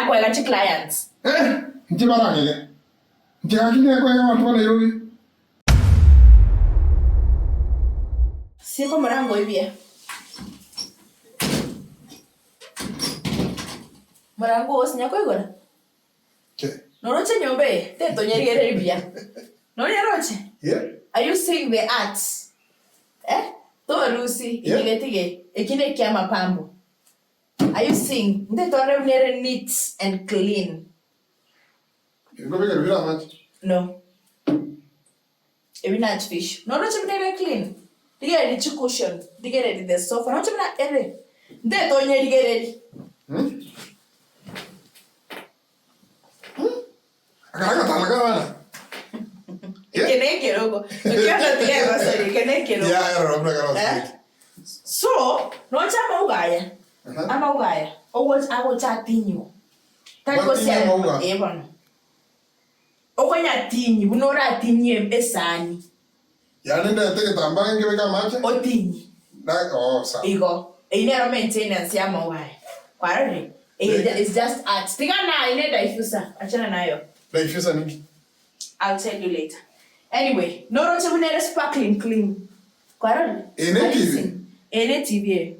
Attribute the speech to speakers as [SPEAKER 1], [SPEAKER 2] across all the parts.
[SPEAKER 1] koega chi clients.
[SPEAKER 2] Eh, inche barang'ige. Inche gaki nekoega abanto ba Nairobi.
[SPEAKER 1] Sieka omorango oye buya. Morango oo sinya koigora. Noroche enyomba eye? Tetonyerigereria buya. Nonyeroche? Are you seeing the art? Eh? Torusi
[SPEAKER 2] Yeah.
[SPEAKER 1] ekigetige eki nekia amapambo. Are you seeing? Ntetorore buna ere neat and clean.
[SPEAKER 2] Nkobekera bire amache.
[SPEAKER 1] No. Ebi na artificial. Noroche buna ere clean? Rigereria chicushion, rigereria the sofa, noroche buna ere? Ntetonyerigereria.
[SPEAKER 2] Hmm? Akara agatanda k'abana.
[SPEAKER 1] Eke nekerogo. Ekiagera tiga egosori, eke nekerogo.
[SPEAKER 2] Yeah, eroro buna karosiri.
[SPEAKER 1] Eh? So, noche amauga aya,
[SPEAKER 2] Aha.
[SPEAKER 1] amauga aya, ogocha agocha atinyiwa. Tari
[SPEAKER 2] Batinye
[SPEAKER 1] gosiareka,
[SPEAKER 2] amauga?
[SPEAKER 1] eh bono. Okonyatinyi buna oratinyie esani.
[SPEAKER 2] Yaani ndete egetambaa nkebeke amache.
[SPEAKER 1] Otinyi.
[SPEAKER 2] Na, oh, sawa.
[SPEAKER 1] Igo, eyio nero maintenance y'amauga aya. Kwarorire? Eye is just art. Tiga naye ne diffuser, achana nayo.
[SPEAKER 2] Diffuser ninki?
[SPEAKER 1] I'll tell you later. Anyway, noroche buna ere sparkling clean. Kwarorire?
[SPEAKER 2] Eye ne
[SPEAKER 1] Are you
[SPEAKER 2] TV?
[SPEAKER 1] seeing? Eye ne TV eye.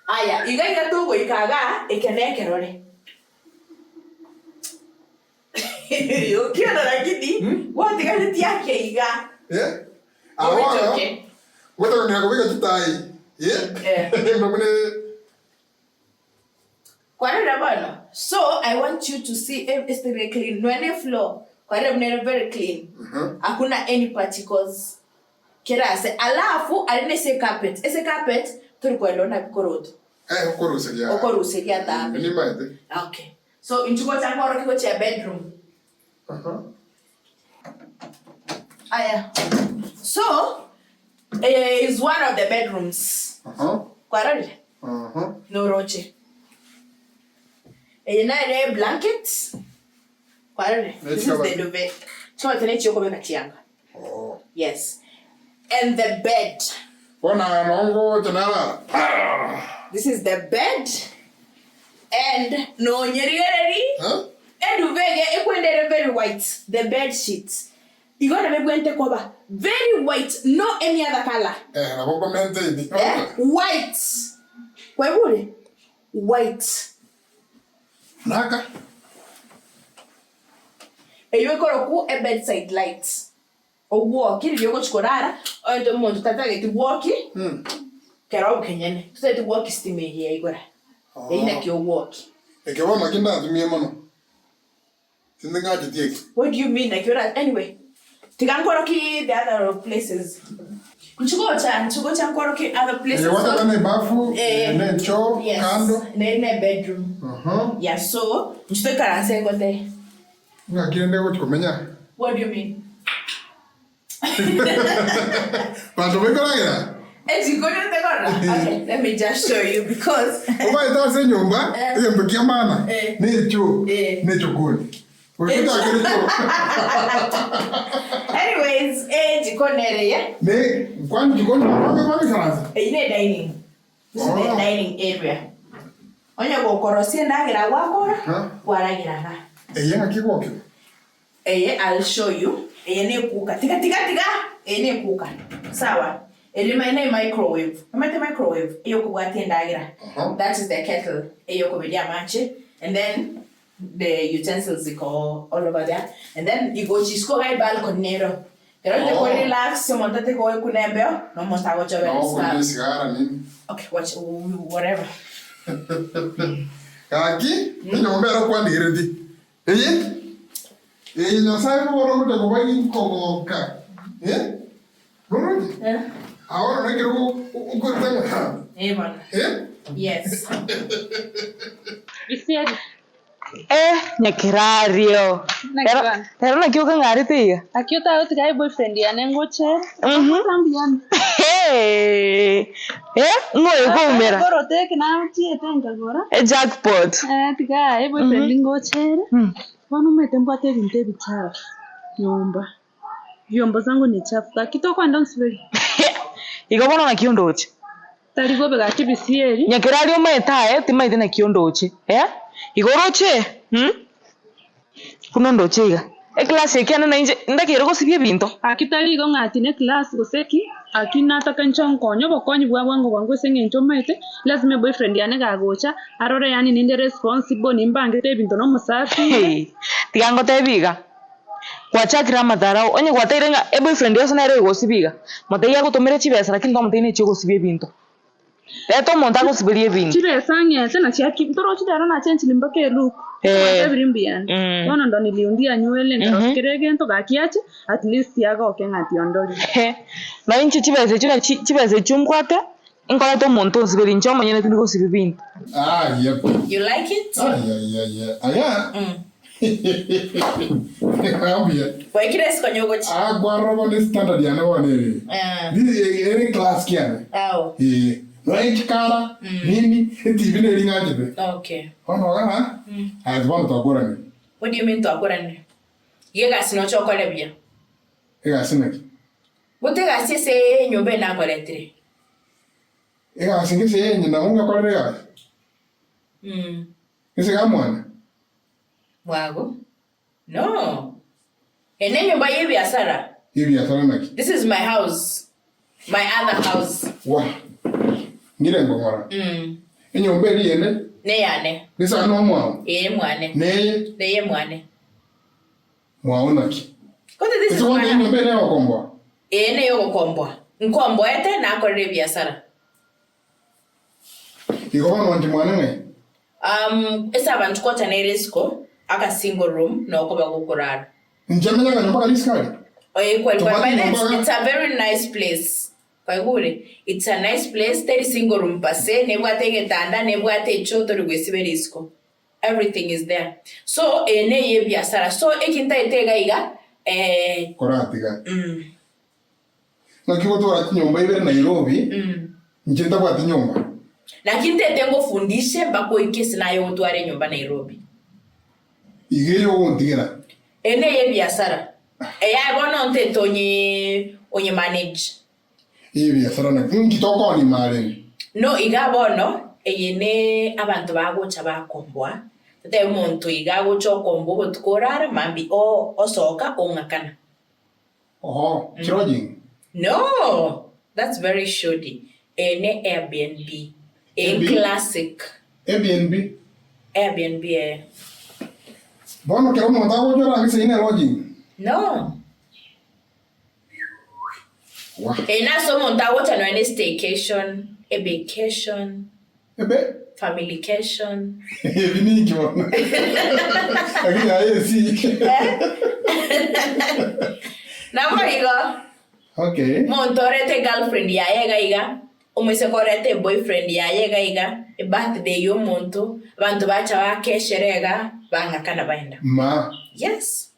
[SPEAKER 1] Aya, iga iga togoika igaa, eke nekerore. Okiona lakini gwatigaretie ake iga.
[SPEAKER 2] Eh? Aa bono,
[SPEAKER 1] Obichoke.
[SPEAKER 2] gotagokera kobeka chitai. Eh?
[SPEAKER 1] Eh.
[SPEAKER 2] Mbabune
[SPEAKER 1] Kwarora bono? So I want you to see eh, it's very clean. Nonya ne floor, kwarora buna ere very clean. Hakuna any particles. Kera ase. Alafu aria nese carpet. Ase carpet tori koenda ona bikoroto.
[SPEAKER 2] Eh, okoruseria.
[SPEAKER 1] Okoruseria atambe.
[SPEAKER 2] Nimaete.
[SPEAKER 1] Okay. So inchuo gocha nkorokie gochia bedroom.
[SPEAKER 2] Aha.
[SPEAKER 1] Aya. So, eye is one of the bedrooms.
[SPEAKER 2] Aha.
[SPEAKER 1] Kwarorire?
[SPEAKER 2] Aha.
[SPEAKER 1] Noroche. Eye nere blanket. Kwarorire?
[SPEAKER 2] Ne
[SPEAKER 1] This is the
[SPEAKER 2] chikabati.
[SPEAKER 1] duvet. Chikabati nechio okobeka chianga.
[SPEAKER 2] Oh.
[SPEAKER 1] Yes. And the bed.
[SPEAKER 2] Bono aya noo ngocha narara. Ah!
[SPEAKER 1] This is the bed. And nonyerigereri
[SPEAKER 2] Huh?
[SPEAKER 1] eduve eye ekwenda ere very white. The bed sheet. Igo nabo ebwenerete koba very white, no any other colour.
[SPEAKER 2] Eh, nabo okomaintain.
[SPEAKER 1] Eh, white. Kwaigure? White.
[SPEAKER 2] Naka.
[SPEAKER 1] Eyio ekorokwa ebedside light. Ogwoki riria ogochia korara, onye omonto tatageti gwoki, kero obokenyene, totageti gwoki stima eye ya igoro aya, eyio naki ogwoki.
[SPEAKER 2] Eke bono naki ndatumie mono, tindi ng'acheti eke.
[SPEAKER 1] What do you mean naki ora anyway, tiga nkorokie the other places. Nchi gocha, nchi gocha nkorokie other places.
[SPEAKER 2] Eye gwataka na ebafu,
[SPEAKER 1] Eh,
[SPEAKER 2] ne echoo,
[SPEAKER 1] yes,
[SPEAKER 2] kando.
[SPEAKER 1] nere ne bedroom.
[SPEAKER 2] Aha.
[SPEAKER 1] Yeah, so, nchi toikaranse ngote.
[SPEAKER 2] Ng'aki rende gochi komenya?
[SPEAKER 1] What do you mean?
[SPEAKER 2] Banto baikoragera?
[SPEAKER 1] Ejikoni otekorora? Okay, let me just show you because
[SPEAKER 2] Obaete ase enyomba,
[SPEAKER 1] Eh.
[SPEAKER 2] egento kia maana,
[SPEAKER 1] Eh.
[SPEAKER 2] ne echoo,
[SPEAKER 1] Eh.
[SPEAKER 2] ne echokoni. Goika ochakere echoo.
[SPEAKER 1] Anyways, ejikoni ere ye.
[SPEAKER 2] Ne, kwani jikoni nabo bagoikaransa?
[SPEAKER 1] Eyio ne dining. This is the
[SPEAKER 2] Oh.
[SPEAKER 1] dining area. Onye gokorosia endagera gwakora,
[SPEAKER 2] Aha.
[SPEAKER 1] kwaragera igaa.
[SPEAKER 2] Eye ng'aki egokigwa?
[SPEAKER 1] Eye I'll show you. Eye nekuka. Tiga tiga tiga! Eye nekuka. Sawa. Eri ma ne microwave. Omanyete microwave? Eye okobwata endagera.
[SPEAKER 2] Aha.
[SPEAKER 1] That is the kettle. Eye okoberia amache. And then the utensils iko all over there. And then igochi isiko iga ebalcony nero. Ekero
[SPEAKER 2] Oh.
[SPEAKER 1] ore korelax, omonto ate goekuna embeo, na omonto agochobera
[SPEAKER 2] Nabo okonywa
[SPEAKER 1] esikabu.
[SPEAKER 2] esigara nini.
[SPEAKER 1] Okay, watch, whatever.
[SPEAKER 2] Gaki, enyomba ere okwandigeretie. Eye, eye Nyasae bono ogocha koba inkogoka. Eh? Noroche?
[SPEAKER 1] Eh.
[SPEAKER 2] Aa bono nekero okoreta ng'a ha.
[SPEAKER 1] Eh bono.
[SPEAKER 2] Eh?
[SPEAKER 1] Yes.
[SPEAKER 3] Bisieri.
[SPEAKER 4] Eh, nyakerario.
[SPEAKER 3] Naki
[SPEAKER 4] Rero
[SPEAKER 3] bono?
[SPEAKER 4] rero naki okang'arete iga?
[SPEAKER 3] Naki otagotiga aye boyfriend yane ngochere.
[SPEAKER 4] Mhm.
[SPEAKER 3] Mbuyane.
[SPEAKER 4] Hey! Eh, ng'o okoumera?
[SPEAKER 3] Korote eke nachiete nkagora.
[SPEAKER 4] E jackpot.
[SPEAKER 3] Eh, tiga aye boyfriend ngochere.
[SPEAKER 4] Mm.
[SPEAKER 3] Bono omanyete mbwate ebinto ebichafu nyomba. Vyombo zangu ni chafu gaki tokoenda onsiberie.
[SPEAKER 4] Igo bono naki ondoche?
[SPEAKER 3] Tari bobe gaki bisieri.
[SPEAKER 4] Nyakerario omaete aye timaete naki ondoche eh igo oroche mh buna ondoche iga eclass eke yane nainche ndakeire gosibia ebinto.
[SPEAKER 3] Aki tari igo ng'a ati ne class gose ki, aki nataka inche onkonye obokonyi bwa bwango bwango ase eng'encho omaete, lazima eboyfriend yane gagocha arore yaani ninde responsible nimbangete ebinto na omosacha onde.
[SPEAKER 4] Hee tiga ngotebi iga, gwachakire amadharau onye gwateire ng'a eboyfriend yonsi nere oigosibia iga, motebie agotomere chibesa lakini twamotebia nechi ogosibia ebinto. Reta omonto agosiberie ebinto.
[SPEAKER 3] Chibesa ng'ete nachio aki ntorochi rero nachenchiri mpaka elook
[SPEAKER 4] Eh.
[SPEAKER 3] ebiri mbuyande
[SPEAKER 4] Mm.
[SPEAKER 3] bono ndo niliundia nywele nkarosia
[SPEAKER 4] Mhm.
[SPEAKER 3] kera egento gaki ache at least agoke ng'a ati ondorire.
[SPEAKER 4] Ehe, na inche chibesa echio nachi chibesa echio mbwate, nkoreta omonto onsiberie inche omonyene tindi gosibia binto.
[SPEAKER 2] Ah, yep.
[SPEAKER 1] You like it?
[SPEAKER 2] Ay, ay, ay, ay. Aya.
[SPEAKER 1] Mm.
[SPEAKER 2] Mbuya.
[SPEAKER 1] Gwaikire ase konya ogochia.
[SPEAKER 2] Ah, kwarora bono estandard yane bono ere.
[SPEAKER 1] Ah.
[SPEAKER 2] Ni- Ere class kiane.
[SPEAKER 1] Ao.
[SPEAKER 2] Eh. Nonya chikara, nini, etibi neri ng'anchete.
[SPEAKER 1] Okay.
[SPEAKER 2] Bono iga ng'a, aye bono twakoranire.
[SPEAKER 1] What do you mean twakoranire? Iga egasi noche okore buya.
[SPEAKER 2] Egasi naki?
[SPEAKER 1] Gote egasi ase enyomba eye nakoretire.
[SPEAKER 2] Egasi ngese yenye nabo ngakorera egasi.
[SPEAKER 1] Mm.
[SPEAKER 2] Gese iga mwane.
[SPEAKER 1] Bwago. No. Eye nenyomba y'ebiasara.
[SPEAKER 2] Y'ebiasara naki?
[SPEAKER 1] This is my house. My other house.
[SPEAKER 2] Wah. Ngire ngong'ora.
[SPEAKER 1] Mm.
[SPEAKER 2] Enyomba eria ende?
[SPEAKER 1] Neyane.
[SPEAKER 2] Gese ane omwao?
[SPEAKER 1] Ee mwane.
[SPEAKER 2] Neye?
[SPEAKER 1] Neye mwane.
[SPEAKER 2] Mwao naki?
[SPEAKER 1] Kote this
[SPEAKER 2] Ase
[SPEAKER 1] is
[SPEAKER 2] bono
[SPEAKER 1] my
[SPEAKER 2] enyomba ere egokomboa?
[SPEAKER 1] Ee neyogokomboa. Nkomboete nakorera ebiasara.
[SPEAKER 2] Igo bono inche mwane ng'ai?
[SPEAKER 1] Um, ase abanto kota nere isiko, aka single room nokoba gokorara.
[SPEAKER 2] Inche menye akanyomba karia isiko aria?
[SPEAKER 1] Oye kweli kweli,
[SPEAKER 2] Tobwate
[SPEAKER 1] by the
[SPEAKER 2] nyomba iga?
[SPEAKER 1] it's a very nice place. Kwaigure? It's a nice place, teri single room per se, nebwate egetanda, nebwate echoo tori gwesibera isiko. Everything is there. So eye neye ebiasara. So eki ntaete iga iga, eh,
[SPEAKER 2] Koratiga.
[SPEAKER 1] mm,
[SPEAKER 2] Naki gotwara chinyomba ibere Nairobi, inche ntabwati nyomba.
[SPEAKER 1] Naki ntete ngofundishe mpaka oike ase naye ogotwara enyomba Nairobi.
[SPEAKER 2] Iga eye ogontigera.
[SPEAKER 1] Eye neye ebiasara. Eyaye bono ntete onye onye manage.
[SPEAKER 2] Eye ebiasara naki inki tokooni ime arenge?
[SPEAKER 1] No iga bono eye ne abanto bagocha bakomboa, totebe omonto iga agocha okomboa obotuko orara mambia osoka ong'akana.
[SPEAKER 2] Oho, chilodging?
[SPEAKER 1] No, that's very shoddy. Eye ne Airbnb. Eye
[SPEAKER 2] Airbnb?
[SPEAKER 1] classic.
[SPEAKER 2] Airbnb?
[SPEAKER 1] Airbnb eh.
[SPEAKER 2] Bono kera omonto agocha orage ase ine lodging?
[SPEAKER 1] No.
[SPEAKER 2] Wah.
[SPEAKER 1] Eye nase omonto agocha nonya ne staycation, a vacation.
[SPEAKER 2] Ebe?
[SPEAKER 1] Familycation.
[SPEAKER 2] Ebi ninki bono? Lakini aye esi.
[SPEAKER 1] Naboigo,
[SPEAKER 2] Okay.
[SPEAKER 1] monto orete girlfriend yaye iga iga, omoiseke orete boyfriend yaye iga iga, ebirthday ya omonto, abanto bacha bakeshera iga, bang'akana baenda.
[SPEAKER 2] Ma.
[SPEAKER 1] Yes.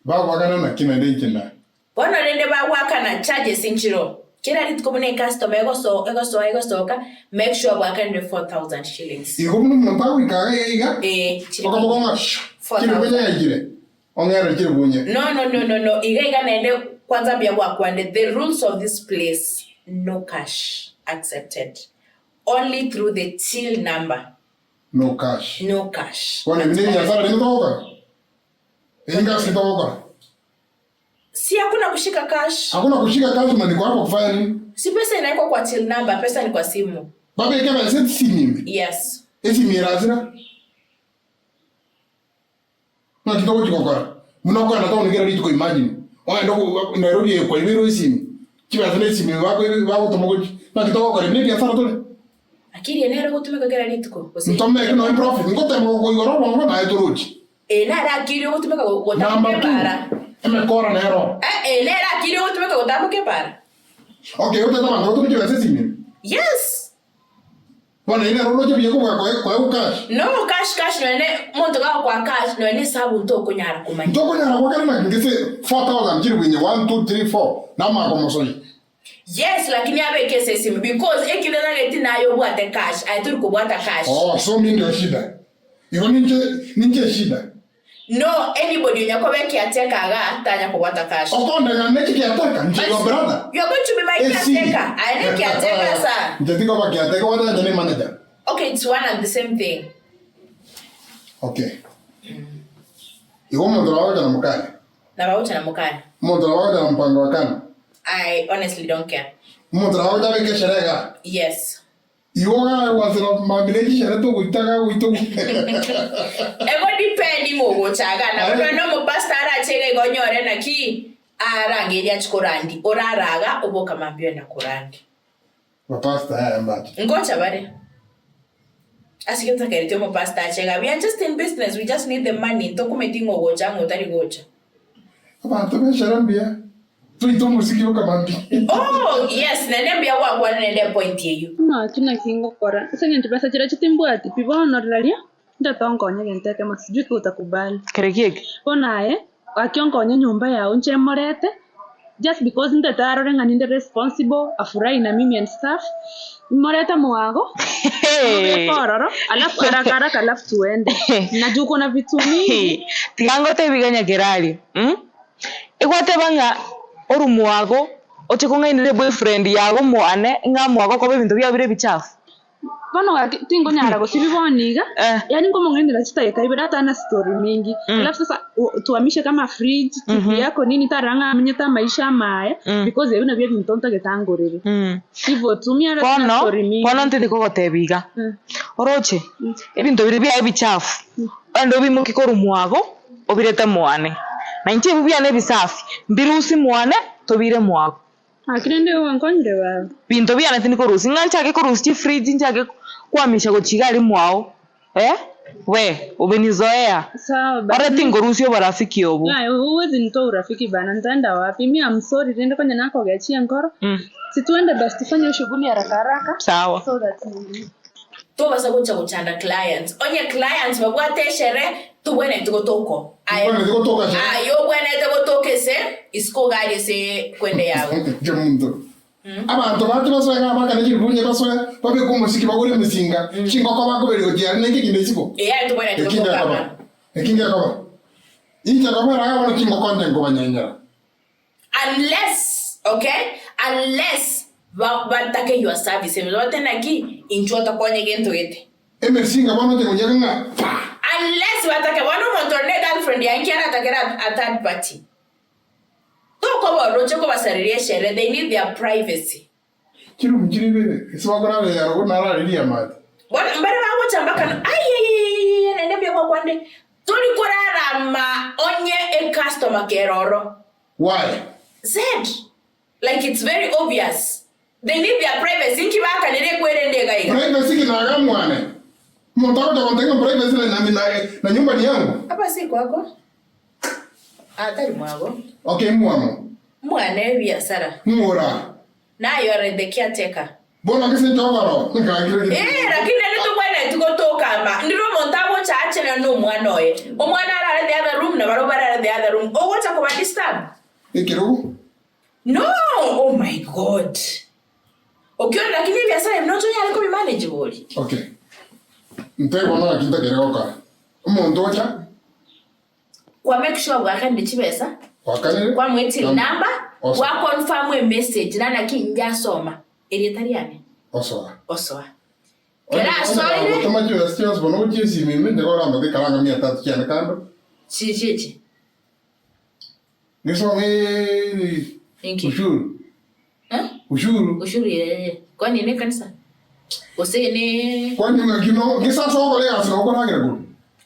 [SPEAKER 2] Bagwakana naki naende inche nda.
[SPEAKER 1] Bono rende bagwakana charges nchiroo, kera rituko buna ecustomer egoso egosoa egosoka, make sure gwakanire 4000 shillings.
[SPEAKER 2] Igo buna omonto agoika iga iga iga,
[SPEAKER 1] Ee, chiri
[SPEAKER 2] okoboko ng'a shoo, chiri
[SPEAKER 1] 4000.
[SPEAKER 2] bunye yaikire, ong'erere chiri bunye.
[SPEAKER 1] No no no no no, iga iga naende kwanza mbuya gwakwanire, the rules of this place, no cash accepted, only through the till number,
[SPEAKER 2] No cash.
[SPEAKER 1] no cash.
[SPEAKER 2] Bono ebi nebiasara rende togokora? Eyio ngasi togokora.
[SPEAKER 1] Si hakuna kushika cash.
[SPEAKER 2] Hakuna kushika cash na niko hapa kufanya nini?
[SPEAKER 1] Si pesa inawekwa kwa till number, pesa ni kwa simu.
[SPEAKER 2] Babeke besa esimi ime.
[SPEAKER 1] Yes.
[SPEAKER 2] Esimi erasira. Ng'aki togochi gokora? Buna okogenda town kera rituko imagine. Ogende ogo Nairobi eye kwaiberwa esimi. Chibesa na esimi bakoibe bagotoma gochi. Ng'aki togokora ebi ne ebiasara tore.
[SPEAKER 1] Akili eye nere ogotumeka kera rituko gose?
[SPEAKER 2] Ntomeke nonya profit, ngotema gokoigora obongo naye torochi.
[SPEAKER 1] Eye nere akili ogotumeka gotamboka
[SPEAKER 2] Number two,
[SPEAKER 1] ebara.
[SPEAKER 2] emekora nero.
[SPEAKER 1] Eh, eye nere akili ogotumeka gotamboka ebara.
[SPEAKER 2] Okay, otete abanto batome chibesa esimi ime.
[SPEAKER 1] Yes.
[SPEAKER 2] Bono eye nero oroche buya kobua koe koegwa cash.
[SPEAKER 1] No cash cash nonya ne omonto gagokoa cash nonya ne esabu ntokonyara komanya.
[SPEAKER 2] Ntokonyara gwakera naki ngese 4000 chiri bwinye 1 2 3 4 namaka omosoyo.
[SPEAKER 1] Yes lakini abeke ase esimi because ekio natageti naye obwate cash aye tori kobwata cash.
[SPEAKER 2] Oh so mi ndio shida. Igo ninche ninche eshida.
[SPEAKER 1] No anybody onya koba ekiateka igaa tanya kobwata cash.
[SPEAKER 2] Okondeng'ana ne chikiateka, inche your brother.
[SPEAKER 1] You are going to be my
[SPEAKER 2] Esiri.
[SPEAKER 1] caretaker. Aye ne caretaker sa.
[SPEAKER 2] Inche tikoba caretaker, gwateba inche ne manager.
[SPEAKER 1] Okay, it's one and the same thing.
[SPEAKER 2] Okay. Igo omonto nabo agocha na mokane.
[SPEAKER 1] Nabo agocha na mokane.
[SPEAKER 2] Omonto nabo agocha na mpango wa kando.
[SPEAKER 1] I honestly don't care.
[SPEAKER 2] Omonto nabo agocha abeke esherehe igaa.
[SPEAKER 1] Yes.
[SPEAKER 2] Igo gagwasera mambia ne chishere togoita gagoita
[SPEAKER 1] Ego depend ng'o ogocha iga nabo
[SPEAKER 2] Aye.
[SPEAKER 1] nonya omopastor arache iga iga onyore naki arangerie ache korandi orare iga oboka mambia oenda korandi.
[SPEAKER 2] Bapastor yaya mbache.
[SPEAKER 1] Ngocha bare. Ase ki totakereti omopastor ache iga we are just in business we just need the money ntokumeti ng'o ogocha ng'o otari gocha.
[SPEAKER 2] Abanto b'eshere mbuya. Toite omosiki boka mambia.
[SPEAKER 1] Oh yes naende mbuya gwakwana naende epoint eyio.
[SPEAKER 3] Ng'aki naki ngokora, ase eng'encho besa chiria chitimbwati pi bono rirorio, ndete onkonye egento ekemo sijui ka otakubali.
[SPEAKER 4] Kere ki eke?
[SPEAKER 3] Bono aye, gaki onkonye enyomba yao inche morete, just because ntete arore ng'a ninde responsible, afurahi na mimi and stuff, morete mwago, mobeke ororo, alafu haraka haraka alafu tuende. Na juu uko na vitu mingi.
[SPEAKER 4] Tiga ngotebi iga nyakerario, mm? Egwateba ng'a orwe mwago oche kong'ainera eboyfriend yago mwane ng'a mwago okoba ebinto biago bire ebichafu.
[SPEAKER 3] Bono gaki tinkonyara gosibia bono iga,
[SPEAKER 4] Eh.
[SPEAKER 3] yaani nkomong'ainera chidakika ibere atana story mingi. Alafu sasa tuhamishe kama fridge, TV yako nini tarora ng'a amenyete amaisha amaya, because ebio nabio ebinto ntagete angorere. Hivyo tu mi aro sina
[SPEAKER 4] Bono,
[SPEAKER 3] story mingi.
[SPEAKER 4] bono ntete kogotebia iga, oroche, ebinto biria biaye ebichafu, ogende obimokie korwa mwago, obirete mwane. Na inche ebi biane ebisafi, mbirusie mwane, tobire mwago.
[SPEAKER 3] Gaki rende gwankonyire baba.
[SPEAKER 4] Binto biane tindi korusia, ng'a nchake korusia chifridge nchake kwamisha gochia iga aria mwao, eh, we umenizoea.
[SPEAKER 3] Sawa basi.
[SPEAKER 4] Ore tinkorusia oborafiki obwo.
[SPEAKER 3] Yaya huwezi nitoa urafiki bana, nitaenda wapi? Mi am sorry, rende konya nakogechia enkoro. Si tuende basi tufanye hiyo shughuli haraka haraka.
[SPEAKER 4] Sawa.
[SPEAKER 3] So that
[SPEAKER 1] Tobasa gocha gochanda clients. Onye clients babwate eshere, tobwenereti gotoka oo. Aye
[SPEAKER 2] Tobwenereti gotoka eshere.
[SPEAKER 1] Aye obwenerete gotoka ase isiko iga aria ase kwende yago.
[SPEAKER 2] Kemunto. Abanto bache basoe iga abakane chilifu onye basoe babeke omosiki bagore emesinga, chingoko bakoberia gochia aria nainche kinde isiko.
[SPEAKER 1] Ee aye tobwenereti
[SPEAKER 2] Eki
[SPEAKER 1] gotoka
[SPEAKER 2] ngekoba.
[SPEAKER 1] aa.
[SPEAKER 2] Eki ngekoba. Inche kobera iga bono chingoko onye nkobanyenyera.
[SPEAKER 1] Unless, okay, unless ba batake your service batebe naki inchuo tokonye gento gete.
[SPEAKER 2] Emesinga bono oche koyeka ng'a pa.
[SPEAKER 1] Unless batake bono omonto ore ne girlfriend yaye nki aratakere a third party. Tokoba oroche kobasareria eshere they need their privacy.
[SPEAKER 2] Chiroom chire ibere ase bakorara yarogoro nararirie amate.
[SPEAKER 1] Bono mbare bagocha mpaka no aiyaiyaiyaiya naende mbuya gwakwande tori korarama onye ecustomer kere oro.
[SPEAKER 2] Why?
[SPEAKER 1] Z like it's very obvious they need their privacy inki bakanire ekwerende iga iga.
[SPEAKER 2] Privacy ki naga mwane? Omonto agocha gontebia ng'a privacy na na na nyumba ni yangu?
[SPEAKER 1] Hapa si kwako ah tari mwago.
[SPEAKER 2] Okay mwamo.
[SPEAKER 1] Mwane ebiasara.
[SPEAKER 2] Ng'ora.
[SPEAKER 1] Naye ore the caretaker.
[SPEAKER 2] Bono ase inche ogoro, nkagakire gete.
[SPEAKER 1] Ee, lakini naende tobwenereti gotoka amba. Ndire omonto agocha achenere na omwana oye. Omwana arare the other room na barabwo barare the other room. Ogocha koba disturb?
[SPEAKER 2] Ekerogo.
[SPEAKER 1] No! Oh my God! Okiore lakini ebiasara ebi noche onyare kobi manage bori.
[SPEAKER 2] Okay. Nte bono naki ntakere gokora. Omonto ocha.
[SPEAKER 1] Kwa make sure bwakanire chibesa.
[SPEAKER 2] Gwakanire.
[SPEAKER 1] Kwamoe till number,
[SPEAKER 2] Osoa.
[SPEAKER 1] gwa confirm emessage nana ki inche asoma erieta riane.
[SPEAKER 2] Osoa.
[SPEAKER 1] Osoa. Kera asoire.
[SPEAKER 2] Gotoma chibesa chionsi bono gochia esimi ime nigo oramate ekaranga mia tatu chiane kando.
[SPEAKER 1] Chichi echi.
[SPEAKER 2] Gesome
[SPEAKER 1] Inki?
[SPEAKER 2] ushuru.
[SPEAKER 1] Eh?
[SPEAKER 2] Ushuru.
[SPEAKER 1] Ushuru yeye. Kwani ne kanisa? Gose ne
[SPEAKER 2] Kwani ng'aki no gesasa ogokora egasi nabo okoragera korwa.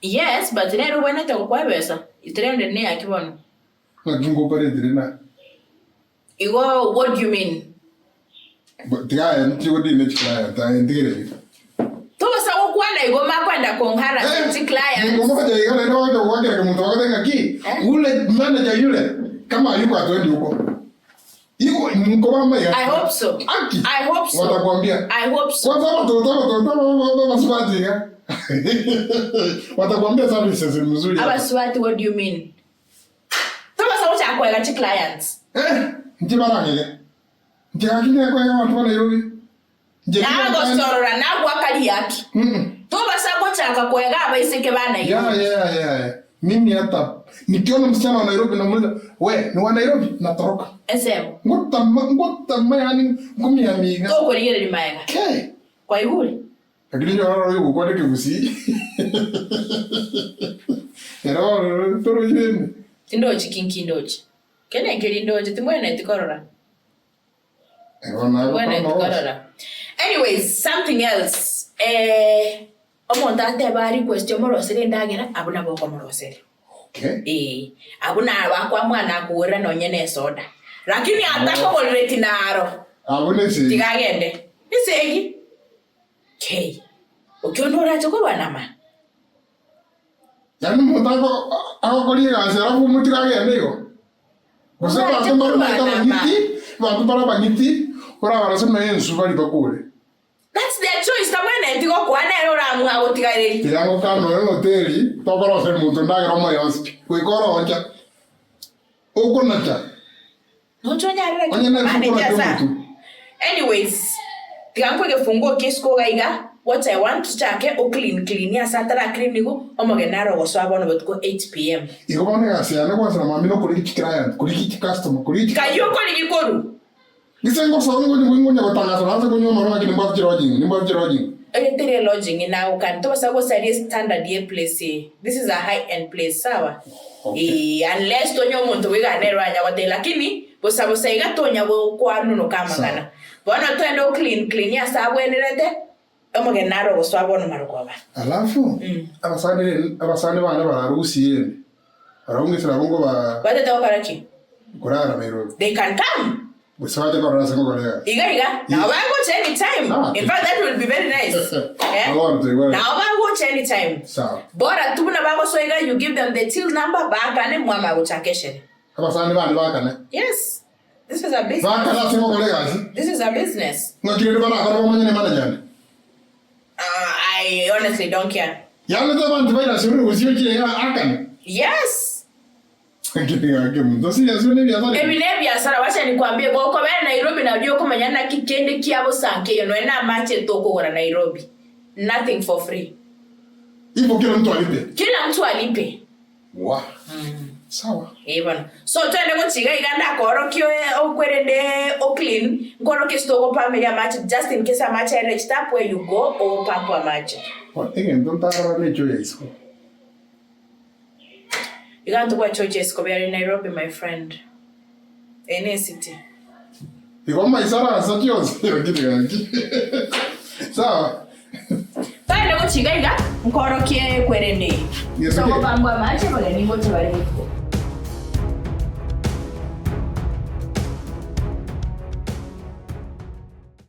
[SPEAKER 1] Yes, but nere obwenerete gokwa ebesa. 300 ne yaki bono.
[SPEAKER 2] Ng'aki ngoparetire na.
[SPEAKER 1] Igo what do you mean?
[SPEAKER 2] Tiga aye ntigodine chiclient aye ntigereri.
[SPEAKER 1] Togosa gokwana igo makwenda konghara
[SPEAKER 2] Eh,
[SPEAKER 1] chi clients.
[SPEAKER 2] Ngomoja iga naende bagocha goakera kemonto bagoteba ng'aki
[SPEAKER 1] Eh?
[SPEAKER 2] ule manager yule kama hayuko hatuendi huko. Iko nkobamba iga.
[SPEAKER 1] I hope so.
[SPEAKER 2] Aki.
[SPEAKER 1] I hope so.
[SPEAKER 2] Watakwambia.
[SPEAKER 1] I hope so.
[SPEAKER 2] Kwanza watoto watoto watoto basubati iga. Watakwambia services ni mzuri. hapa.
[SPEAKER 1] Abaswati what do you mean? Togosa gocha koega chi clients.
[SPEAKER 2] Eh, inche barang'ige. Inche gaki nekoega abanto ba Nairobi. Inche
[SPEAKER 1] Nagosorora nagwaka riaki.
[SPEAKER 2] Mm.
[SPEAKER 1] Tobasa gochaka koega abaiseke ba
[SPEAKER 2] Yeah,
[SPEAKER 1] Nairobi.
[SPEAKER 2] yeah, yeah. Mimi hata nikiona msichana wa Nairobi namuuliza we ni wa Nairobi natoroka.
[SPEAKER 1] Ensemo.
[SPEAKER 2] Ngotama ngotama yani nkomiamiga.
[SPEAKER 1] Tokorigereria maega.
[SPEAKER 2] Kei.
[SPEAKER 1] Kwaigure?
[SPEAKER 2] Lakini inche ororo oigokwana ekegusii ere bono torochi rende.
[SPEAKER 1] Tindochi ki nkindochi. Kende nkeri ndoche timwenereti korora.
[SPEAKER 2] Igo nagokora
[SPEAKER 1] Timwenereti
[SPEAKER 2] obosi.
[SPEAKER 1] korora. Anyways, something else. Eh, omonto atebe a request omorosere endagera, abwo nabo okomoroseria.
[SPEAKER 2] Okay.
[SPEAKER 1] Ee, abwo nabo akoamua nakogorera nonye na esoda. Lakini atakogorereti naro,
[SPEAKER 2] Abwo nesegi.
[SPEAKER 1] tiga agende. Esegi. Kei, okio onde orache korwa nama.
[SPEAKER 2] Yaani omonto ako agokoria egasi alafu omotige agende igo? Gose
[SPEAKER 1] Orache
[SPEAKER 2] abanto mbare
[SPEAKER 1] korwa
[SPEAKER 2] omanyete
[SPEAKER 1] nama.
[SPEAKER 2] abang'iti, abanto mbare abang'iti, orabarase buna ensu baria bakure.
[SPEAKER 1] That's their choice, tabwenereti gokoa nere oramue agotigarerie.
[SPEAKER 2] Tiga ngokana nonya na hoteli, tokoroseria monto endagera omoyo onsi pi, goika orocha, okonacha.
[SPEAKER 1] Noche onyarire
[SPEAKER 2] Onye nere
[SPEAKER 1] manager
[SPEAKER 2] okonacha
[SPEAKER 1] asa.
[SPEAKER 2] omotwe.
[SPEAKER 1] Anyways, tiga nkwe egefunguo kia isiko iga iga, what I want tochake o clean clean ase atara clean igo, omogeni nare ogosoa bono botuko 8pm.
[SPEAKER 2] Igo bono egasi yane gwansa na mambia nokorigia chiclient, korigia chicustomer, korigia chi
[SPEAKER 1] Kayio okorigia korwa.
[SPEAKER 2] Gese ngosoa ngonya ngonya gotangasa nase konywa amarwa ng'aki nimbwate chilodging, nimbwate chilodging.
[SPEAKER 1] Onye teri elodging nagokani tobasa gosaria estandard ye place eye. This is a high end place sawa?
[SPEAKER 2] Okay.
[SPEAKER 1] Eeh unless tonye omonto boiga nere oranya gotebia lakini bosa bosa iga tonya gokwanunoka amang'ana. Bono toende o clean clean ase abwenerete, omogeni nare ogosoa bono marogoba.
[SPEAKER 2] Alafu abasani rende abasani bane bararusie rende barabwo ng'ese nabo nkoba
[SPEAKER 1] Batete gokora ki?
[SPEAKER 2] korara Nairobi.
[SPEAKER 1] They can come.
[SPEAKER 2] Gose bache korora ase ngokora egasi.
[SPEAKER 1] Iga iga, nabo bagocha anytime.
[SPEAKER 2] Ah.
[SPEAKER 1] In fact that will be very nice. Eh?
[SPEAKER 2] Bono toigwane.
[SPEAKER 1] Nabo bagocha anytime.
[SPEAKER 2] Sawa.
[SPEAKER 1] Bora tu buna bagosoa iga you give them the till number baakane mwamanya gochaka eshere.
[SPEAKER 2] Abasani bane bakane.
[SPEAKER 1] Yes. This is a business.
[SPEAKER 2] Bakane ase ngokora egasi.
[SPEAKER 1] This is a business.
[SPEAKER 2] Ng'aki rende barakore bamanye ne manager one.
[SPEAKER 1] Uh, I honestly don't care.
[SPEAKER 2] Yaani teba nti bairasirwe gose ochire iga akane.
[SPEAKER 1] Yes. Ebi nebiasara wacha nikwambie gokobera Nairobi nario okomanya naki kende kia bosa nkeiyo nonya na amache tokogora Nairobi nothing for free.
[SPEAKER 2] Hivyo kila mtu alipe.
[SPEAKER 1] Kila mtu alipe.
[SPEAKER 2] Wa. Sawa.
[SPEAKER 1] Ee bono. So twende gochia iga iga ndakorokia okwerende o clean nkorokia ase togopameria amache just in case amache aye reached up where you go opampwe amache.
[SPEAKER 2] Egento ntarora necho ya isiko.
[SPEAKER 1] Iga ntobwate churches kobe are Nairobi my friend. Eye ne city.
[SPEAKER 2] Igo maisaransa chionsi lakini gaki. Sawa.
[SPEAKER 1] Togende gochia iga iga nkorokie kwerende eye.
[SPEAKER 2] Yes, okay.
[SPEAKER 1] Togopangwa amache abageni ngocha bare botuko.